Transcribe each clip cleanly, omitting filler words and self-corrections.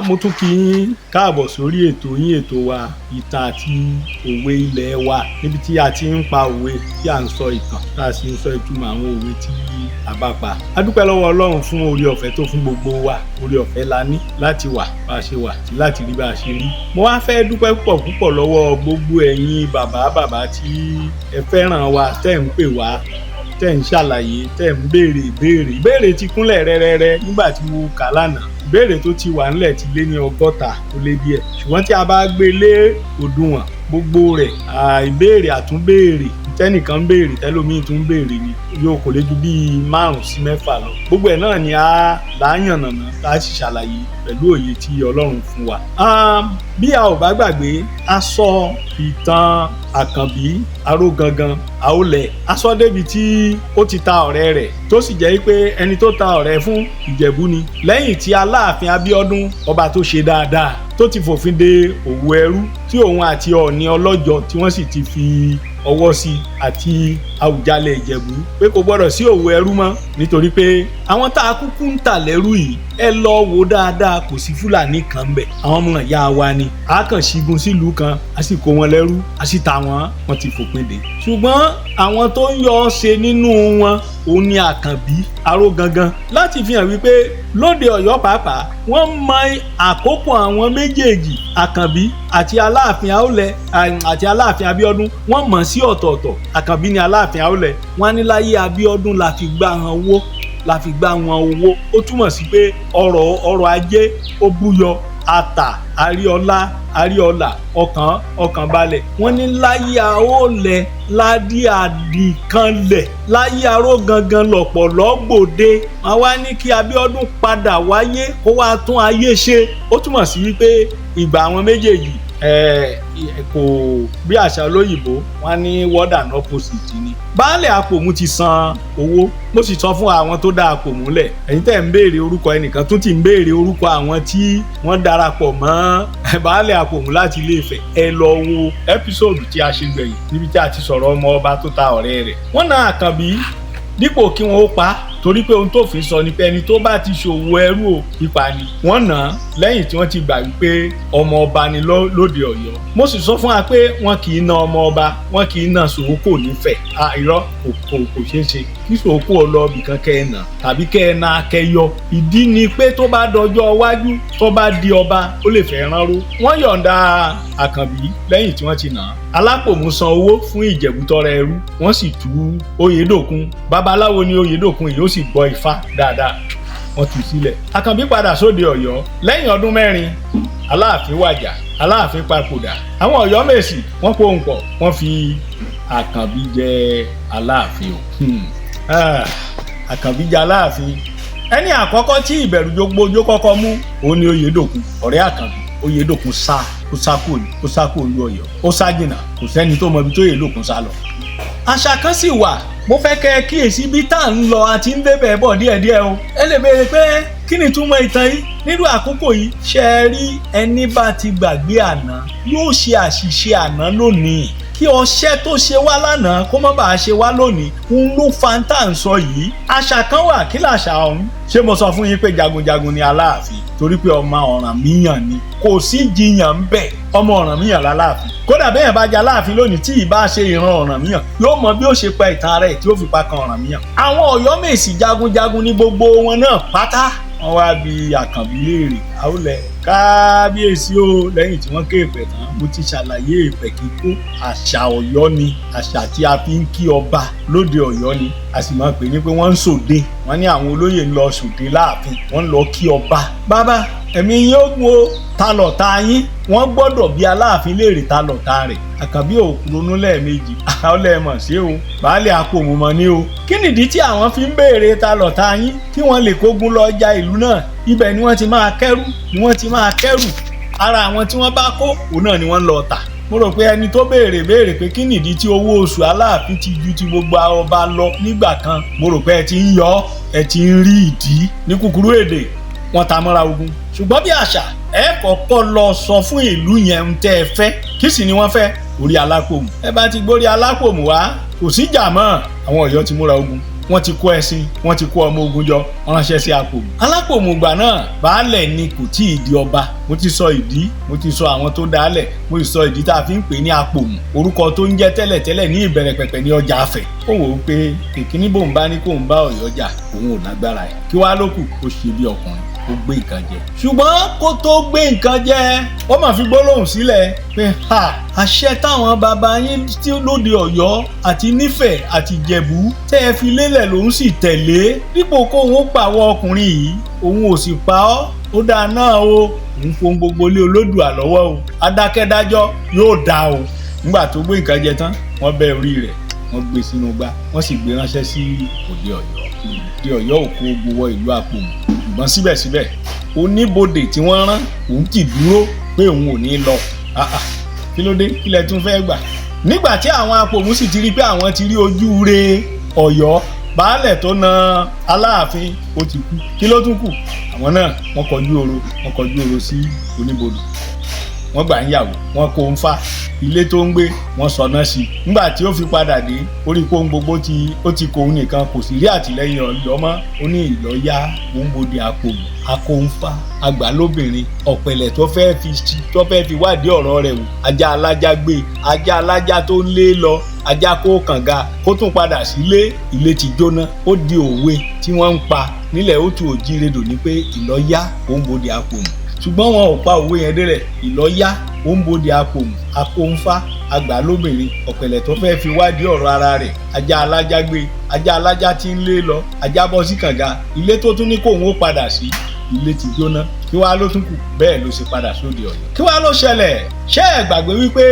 Mo tún kí yín káàbọ̀ sórí ètò yín, ètò wa, ìtàn àti òwe ilẹ̀ wa, níbi tí a ti ń pa òwe, tí à ń sọ ìtàn, tá a sì ń sọ ìtumọ̀ àwọn òwe tí a bá pa. A dúpẹ́ lọ́wọ́ Ọlọ́run fún oore ọ̀fẹ́ tó fún gbogbo wa. Oore ọ̀fẹ́ la ní láti wà bá a ṣe wà àti láti rí bá a ṣe rí. Mo wá fẹ́ dúpẹ́ púpọ̀ púpọ̀ lọ́wọ́ gbogbo ẹ̀yin bàbá bàbá tí ẹ fẹ́ràn wa, tẹ́ ń pè wá, tẹ́ ń ṣàlàyé, tẹ́ ń béèrè ìbéèrè. Ìbéèrè ti kúnlẹ̀ rẹ́rẹ́rẹ́ nígbà tí mo kà lánàá. Ìbéèrè tó ti wà ńlẹ̀ ti lé ní 60 ó lé díẹ̀. Ṣùgbọ́n tí a bá gbé lé òdiwọ̀n gbogbo rẹ̀, ìbéèrè àtúnbéèrè tẹ́nìkan ń béèrè, tẹ́lómìn tún ń béèrè ni, yóò kò lè ju bíi 5 sí 6 lọ. Gbogbo ẹ̀ náà ni a láyànnàná tá a sì ṣàlàyé pẹ̀lú òye tí Ọlọ́run fún wa. Bí a ò bá gbàgbé, a sọ ìtàn Àkànbí Arógangan Àólẹ̀. A sọ débi tí ó ti ta ọ̀rẹ́ rẹ̀, tó sì jẹ́ pé ẹni tó ta ọ̀rẹ́ fún Ìjẹ̀bú ni. Lẹ́yìn tí Aláàfin Abíọ́dún, ọba tó ṣe dáadáa, tó ti fòfin de òwò ẹrú, tí òun àti Ọọ̀ni Ọlọ́jọ́ tí wọ́n sì ti fi ọwọ́ sí àti Àwùjalẹ̀ Ìjẹ̀bú pé kò gbọ́dọ̀ sí òwò ẹrú mọ́, nítorí pé àwọn tá a kúkú ń tà lẹ́rú yìí, ẹ lọ wò dáadáa, kò sí Fúlàní kan ń bẹ̀, àwọn ọmọ ìyá wa ni. A kàn ṣígun sílùú kan, a sì kó wọn lẹ́rú, a sì ta wọ́n, wọ́n ti fòpin dè. Ṣùgbọ́n àwọn tó ń yọ ọ́ ṣe nínú wọn, òun ni Àkànbí Arógangan, láti fi hàn wípé lóde Ọ̀yọ́ pàápàá wọ́n mọ àkókò àwọn méjèèjì, Àkànbí àti Aláàfin Àólẹ̀ àti Aláàfin Abíọ́dún, wọ́n mọ̀ sí ọ̀tọ̀ọ̀tọ̀. Àkànbí ni Aláàfin Àólẹ̀. Wọ́n ní láyé Abíọ́dún la fi gbá wọn owó, la fi gbá wọn owó. Ó túmọ̀ sí pé ọrọ̀ ajé ó búyọ, ata àríọlá àríọlà, ọkàn balẹ̀. Wọ́n ní láyé Àólẹ̀ ládì àdìkanlẹ̀, láyé Arógangan lọ̀pọ̀lọ́ gbòde. Wọ́n wá ní kí Abíọ́dún padà wáyé kó wá tún ayé ṣe. Ó túmọ̀ sí wípé ìgbà àwọn méjèèjì kò bí àṣà olóyìnbó, wọ́n ní word and opposite ni. Baálẹ̀ Àpòmù ti san owó. Mo sì sọ fún àwọn tó dá Àpòmù lẹ̀. Ẹ̀yin tẹ́ ń béèrè orúkọ, ẹnìkan tún ti ń béèrè orúkọ àwọn tí wọ́n darapọ̀ mọ́ Baálẹ̀ Àpòmù láti Ilé Ifẹ̀. Ẹ lọ wo episode tí a ṣe gbẹ̀yìn, níbi tí a ti sọ̀rọ̀ ọmọ ọba tó ta ọ̀rẹ́ rẹ̀. Wọ́n na Àkànbí dípò kí wọ́n ó pa, torí pé ohun tó fi sọ ni pé ẹni tó bá ti ṣòwò ẹrú o, pípa ni. Wọ́n nà án lẹ́yìn tí wọ́n ti gbà wípé ọmọ ọba ni lóde Ọ̀yọ́. Mo sì sọ fún wa pé wọn kì í na ọmọ ọba, wọn kì í na Sòókò nífẹ̀ẹ́. Irọ́, kò ṣeé ṣe kí Sòókò lọ ibìkan kẹ́ ẹ nà tàbí kẹ́ ẹ na akẹyọ. Ìdí ni pé tó bá dọjọ́ iwájú, tó bá di ọba, ó lè fẹ́ ránró. Wọ́n yọ̀ǹda Àkànbí lẹ́yìn tí wọ́n ti nà án. Alápòmù san owó fún Ìjẹ̀bú tọrẹ ẹrú, wọ́n sì tú Oyèdòkun. Babaláwo ni Oyèdòkun yìí, ó sì gbọ́ Ifá dáadáa. Wọ́n tú sílẹ̀. Àkànbí padà sóde Ọ̀yọ́ lẹ́yìn ọdún 4. Aláàfin wàjà, Aláàfin papòdà. Àwọn Ọ̀yọ́mèsì wọ́n pohùn pọ̀, wọ́n fi Àkànbí jẹ Aláàfin o. Àkànbí jẹ Aláàfin. Ẹni àkọ́kọ́ tí ìbẹ̀rù jogbojo kọ́kọ́ mú òun ni Oyèdòkun, ọ̀rẹ́ Àkànbí. Oyèdòkun sá, ó sá kúrò ní, ó sá kúrò ní Ọ̀yọ́, ó sá jìnnà, kò sẹ́ni tó mọ ibi tó Oyèdòkun sá lọ. Àṣà kan sì wà, mo fẹ́ kẹ́ ẹ kíyèsí bí tá à ń lọ àti ń débẹ̀ bọ̀ díẹ̀díẹ̀ o. Ẹ lè béèrè pé kí ni ìtumọ̀ ìtàn yìí nírú àkókò yìí? Ṣe é rí, ẹni bá ti gbàgbé àná yóò ṣe àṣìṣe àná lónìí. Kí ọṣẹ́ tó ṣe wá lánàá kó má bàa ṣe wá lónìí, ń ló fa ń tà ń sọ yìí. Àṣà kan wà, kí làṣà ọ̀hún? Ṣé mo sọ fún yín pé jagunjagun ni Aláàfin, torí pé ọmọ Ọ̀rànmíyàn ni? Kò sí jiyàn ń bẹ̀, ọmọ Ọ̀rànmíyàn láláàfin. Kódà bẹ́ẹ̀ bá jẹ Aláàfin lónìí tí ìbá ṣe ìran Ọ̀rànmíyàn, yóò mọ bí ó ṣe pa ìtàn rẹ̀ tí ó fi pa kan Ọ̀rànmíyàn. Àwọn Ọ̀yọ́mèsì jagunjagun ní gbogbo wọn náà pátá. Wọ́n wá bi Àkànbí léèrè, Àwùlẹ̀ kábíyèsí o, lẹ́yìn tí wọ́n ké èpẹ̀ tán. Mo ti ṣàlàyé èpẹ̀ kíkó, àṣà Ọ̀yọ́ ni, àṣà tí a fi ń kí ọba lóde Ọ̀yọ́ ni. A sì máa pè ní pé wọ́n ń sòde. Wọ́n ní àwọn olóyè ń lọ sòde láàfin, wọ́n ń lọ kí ọba. Bàbá, ẹ̀mí yín ó gun o, ta lọ̀tá yín? Wọ́n gbọ́dọ̀ bí Aláàfin léèrè ta lọ̀tá rẹ̀. Àkànbí ò ronú lẹ́ẹ̀mejì, ọlẹ́mọ̀ sí o, Baálé Àpòmù mọ̀ ní o. Kí nìdí tí àwọn fi ń béèrè ta lọ̀tá yín? Kí wọ́n lè kógun lọ ja ìlú náà. Ibẹ̀ ni wọ́n ti máa kẹ́rù, ni wọ́n ti máa kẹ́rù. Ara àwọn tí wọ́n bá kó òun náà ni wọ́n ń lọ tà. Mo rò pé ẹni tó béèrè béèrè pé kí nìdí tí owó oṣù Aláàfin ti ju ti gbogbo ọba lọ nígbà kan, mo rò pé ẹ ti ń yọ, ẹ ti ń rí ìdí. Ní kúkúrú èdè, wọ́n ta mọ́ra ogun. Ṣùgbọ́n bí àṣà, ẹ kọ́kọ́ lọ sọ fún ìlú yẹn ń tẹ́ ẹ fẹ́. Kí sì ni wọ́n fẹ́? Orí Alápòmù. Ẹ bá ti gbórí Alápòmù wá, kò sí jà mọ́. Àwọn Ọ̀yọ́ ti múra ogun. Wọ́n ti kó ẹṣin, wọ́n ti kó ọmọ ogun jọ, wọ́n ránṣẹ́ sí Apòmù. Alápòmù ìgbà náà baálẹ̀ ni, kò tí ì di ọba. Mo ti sọ ìdí, mo ti sọ àwọn tó dálẹ̀, mo ti sọ ìdí tá a fi ń pè ní Apòmù. Orúkọ tó ń jẹ́ tẹ́lẹ̀tẹ́lẹ̀ ní ìbẹ̀rẹ̀ pẹ̀pẹ̀ ní Ọjà Afẹ̀. Ó wò ó pé ìkíní bòun bá ní kóun bá Ọ̀yọ́ jà, òun ò lágbára ẹ̀. Kí wàá ló kù? Ó ṣe bí ọkùnrin, ó gbé nǹkan jẹ. Ṣùgbọ́n kó tó gbé nǹkan jẹ, ó mà fi gbólóhùn sílẹ̀ pé ha, àṣẹ táwọn bàbá yín tí lóde Ọ̀yọ́ àti Nífẹ̀ àti Ìjẹ̀bú tẹ́ ẹ fi lélẹ̀ lòun sì tẹ̀lé. Dípò kóun ó pàwọ́ ọkùnrin yìí, òun ò sì pa ọ́. Ó dáa náà o, òun fohun gbogbo lé Olódùà lọ́wọ́ o. Adákẹ́dájọ́ yóò dáa o. Nígbà tó gbé nǹkan jẹ tán, wọ́n bẹ́ orí rẹ̀, wọ́n gbé sínú igbá, wọ́n sì gbé ránṣẹ́ sí òde Ọ̀yọ́. Òde Ọ̀yọ́ ò kó ogun wọ ìlú Apòmù, ṣùgbọ́n síbẹ̀síbẹ̀ oníbodè tí wọ́n rán òun ti dúró pé òun ò ní lọ. Kí ló dé? Kí lẹ tún fẹ́ gbà? Nígbà tí àwọn Apòmù sì ti rí pé àwọn ti rí ojú re Ọ̀yọ́, baálẹ̀ tó na Aláàfin ó ti kú, kí ló tún kù? Àwọn náà wọ́n kọjú oro, wọ́n kọjú oro sí oníbodè, wọ́n gbà ń yàwó, wọ́n kó ń fa ilé tó ń gbé, wọ́n sọná sí i. Nígbà tí ó fi padà dé, ó rí pé ohun gbogbo ó ti kó òun nìkan, kò sì rí àtìlẹ́yìn Ọ̀yọ́ mọ́. Ó ní ìlọ́yà òǹbodè Apòmù, akóńfà àgbà lóbìnrin, ọ̀pẹ̀lẹ̀ tó fẹ́ fi wádìí ọ̀rọ̀ rẹ̀ wò, ajá alájá gbé, ajá alájá tó ń lé lọ, ajá kó kànga, kó tún padà sílé, ilé ti jóná. Ó di òwe tí wọ́n ń pa nílẹ̀ Òtù Òjìredò ní pé ìlọ́yà òǹbodè Apòmù. Ṣùgbọ́n wọn ò pa òwe yẹn délẹ̀. Ìlọ́yà òǹbodè Apòmù, akóńfà àgbà lóbìnrin, ọ̀pẹ̀lẹ̀ tó fẹ́ fi wádìí ọ̀rọ̀ ara rẹ̀, ajá alájá gbé, ajá alájá tí ń lé lọ, ajá bọ́ sí kànga, ilé tó tún ní kóun ó padà sí, ilé ti jóná. Kí wàá ló tún kù? Bẹ́ẹ̀ ló ṣe padà sóde Ọ̀yọ́. Kí wàá ló ṣẹlẹ̀? Ṣé ẹ gbàgbé wípé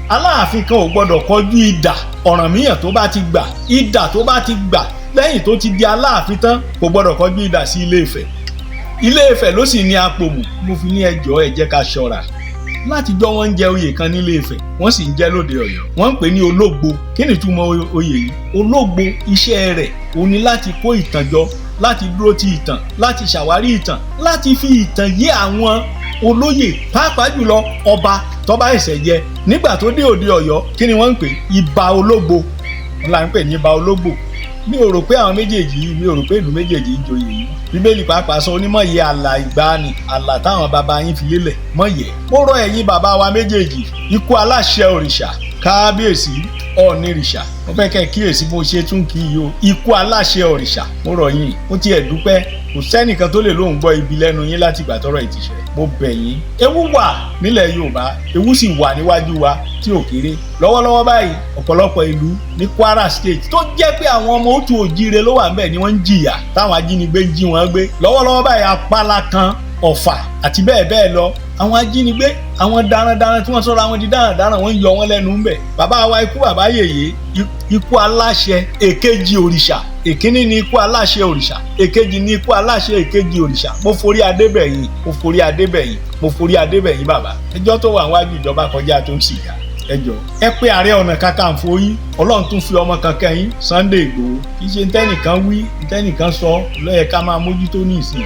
Aláàfin kan ò gbọdọ̀ kọjú idà Ọ̀rànmíyàn tó bá ti gbà, idà tó bá ti gbà lẹ́yìn tó ti di Aláàfin tán, kò gbọdọ̀ kọjú idà sí Ilé Ifẹ̀. Ilé Ifẹ̀ ló sì ní Apòmù. Mo fi ní ẹjọ́, ẹ jẹ́ ká ṣọ́ra. Láti jọ wọ́n ń jẹ oyè kan nílé Ifẹ̀, wọ́n sì ń jẹ lóde Ọ̀yọ́. Wọ́n ń pè ní Ológbo. Kí ni ìtumọ̀ oyè yìí? Ológbo, iṣẹ́ rẹ̀ òun ni láti kó ìtàn jọ, láti dúró ti ìtàn, láti ṣàwárí ìtàn, láti fi ìtàn yé àwọn olóyè, pàápàá jùlọ ọba tó bá ẹ̀sẹ̀ jẹ. Nígbà tó dé òde Ọ̀yọ́, kí ni wọ́n ń pè? Ìbà Ológbo. Wọ́n là ń pè ní Ìbà Ológbò. Mi ò rò pé àwọn méjèèjì yìí, mi ò rò pé ìlú méjèèjì ń joyè yìí. Bíbélì pàápàá sọ onímọ̀ yẹ àlà ìgbàanì, àlà táwọn bàbá yín fi lélẹ̀ mọ̀ yẹ. Mo rọ ẹ̀yin bàbá wa méjèèjì, ikú aláṣẹ òrìṣà, kábíyèsí Ọ̀ọ̀nìrìṣà, mo fẹ́ kẹ́ kíyèsí bó ṣe tún kí yìí o. Ikú aláṣẹ òrìṣà, mo rọ̀ yín, mo tiẹ̀ dúpẹ́. Kò sẹ́nìkan tó lè lóun gbọ́ ibi lẹ́nu yín láti ìgbà tọ́rọ̀ ìtìṣẹ́. Mo bẹ̀ yín. Ewu wà nílẹ̀ Yorùbá, ewu sì wà níwájú wa tí ò kéré. Lọ́wọ́lọ́wọ́ báyìí, ọ̀pọ̀lọpọ̀ ìlú ní Kwara State tó jẹ́ pé àwọn ọmọ Òtù Òjìire ló wà ńbẹ̀ ni wọ́n ń jìyà táwọn ajínigbé ń jí wọn gbé. Lọ́wọ́lọ́wọ́ báyìí, apala kan, Ọ̀fà àti bẹ́ẹ̀ bẹ́ẹ̀ lọ, àwọn ajínigbé, àwọn darandaran tí wọ́n sọ̀rọ̀ àwọn di darandaran, wọ́n ń yọ wọ́n lẹ́nu ńbẹ̀. Bàbá wa ikú bàbá yèyé, ikú aláṣẹ èkejì òrìṣà. Èkíní ni ikú aláṣẹ òrìṣà, èkejì ni ikú aláṣẹ èkejì òrìṣà. Mo forí adébẹ̀yìn, mo forí adébẹ̀yìn, mo forí adébẹ̀yìn bàbá. Ẹjọ́ tó wà níwájú ìjọba kọjá tó ń sìgá. Ẹ jọ̀ọ́, ẹ pé Ààrẹ Ọ̀nà Kakanfò yín, Ọlọ́run tún fi ọmọ kankan yín, Sunday Igboho. Kì í ṣe ntẹ́nìkan wí, ntẹ́nìkan sọ ló yẹ ká máa mójútó ní ìsìn.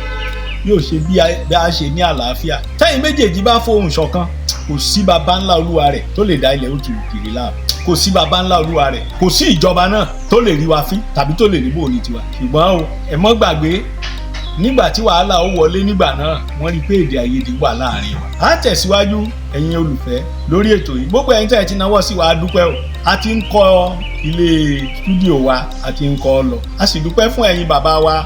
Yóò ṣe bí a ṣe ní àlàáfíà. Tẹ́yìn méjèèjì bá fohùn ṣọ̀kan, kò sí baba ńlá olúwa rẹ̀ tó lè dá ilẹ̀ Òtù Òjìire láàmú. Kò sí baba ńlá olúwa rẹ̀, kò sí ìjọba náà tó lè rí wa fín tàbí tó lè rí bòóní tiwa. Ṣùgbọ́n o, ẹ mọ́ gbàgbé nígbà tí wàhálà ó wọlé nígbà náà, wọ́n rí pé èdè àìyedè wà láàrin wa. A tẹ̀síwájú ẹ̀yin olùfẹ́ lórí ètò yìí. Gbogbo ẹ̀yin tẹ́ ẹ ti náwó sí wa, a dúpẹ́ o. A ti ń kọ́ ilé stúdíò wa, a ti ń kọ́ ọ lọ. A sì dúpẹ́ fún ẹ̀yin bàbá wa.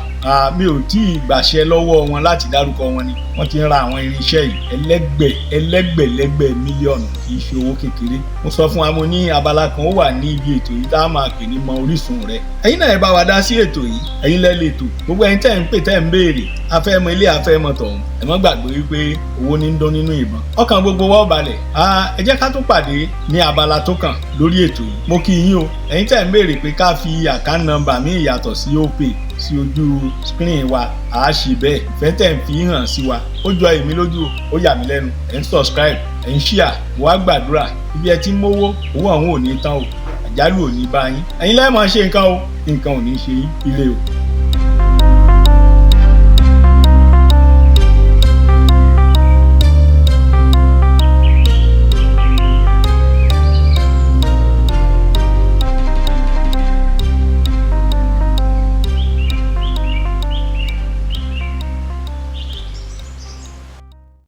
Mi ò tí ì gbàṣẹ lọ́wọ́ wọn láti dárúkọ wọn ni. Wọ́n ti ń ra àwọn irinṣẹ́ yìí ẹlẹ́gbẹ̀lẹ́gbẹ̀ mílíọ̀nù, kì í ṣe owó kékeré. Mo sọ fún wa, mo ní abala kan ó wà ní ibi ètò yìí tá a máa pè ní mọ orísun rẹ. Ẹ̀yin náà ẹ bá wa dá sí ètò yìí, ẹ̀yin lẹ lè tò. Gbogbo ẹ̀yin tẹ́ ń pè tẹ́ ń béèrè, a fẹ́ mọ ilé, a fẹ́ mọ tọ̀hún. Ẹ má gbàgbé wípé owó ní ń dún nínú ìbọn. Ọkàn gbogbo wa ó balẹ̀. Ẹ jẹ́ ká tún pàdé ní abala tó kàn lórí ètò yìí. Mo kí yín o. Ẹ̀yin tẹ́ ń béèrè pé ká fi account number mi ìyàtọ̀ sí Opay sí ojú screen wa, a ṣe bẹ́ẹ̀. Ìfẹ́ tẹ̀ ń fi hàn sí wa, ó jọ èmi lójú, ó yà mí lẹ́nu. Ẹ̀ ń subscribe, ẹ̀ ń share, mo wá gbàdúrà. Ibi ẹ ti ń mówó, owó ọ̀hún ò ní tán o, àjálù ò ní bá yín. Ẹ̀yin lẹ́ẹ̀ máa ṣe nǹkan o, nǹkan ò ní ṣe yín. Ire o.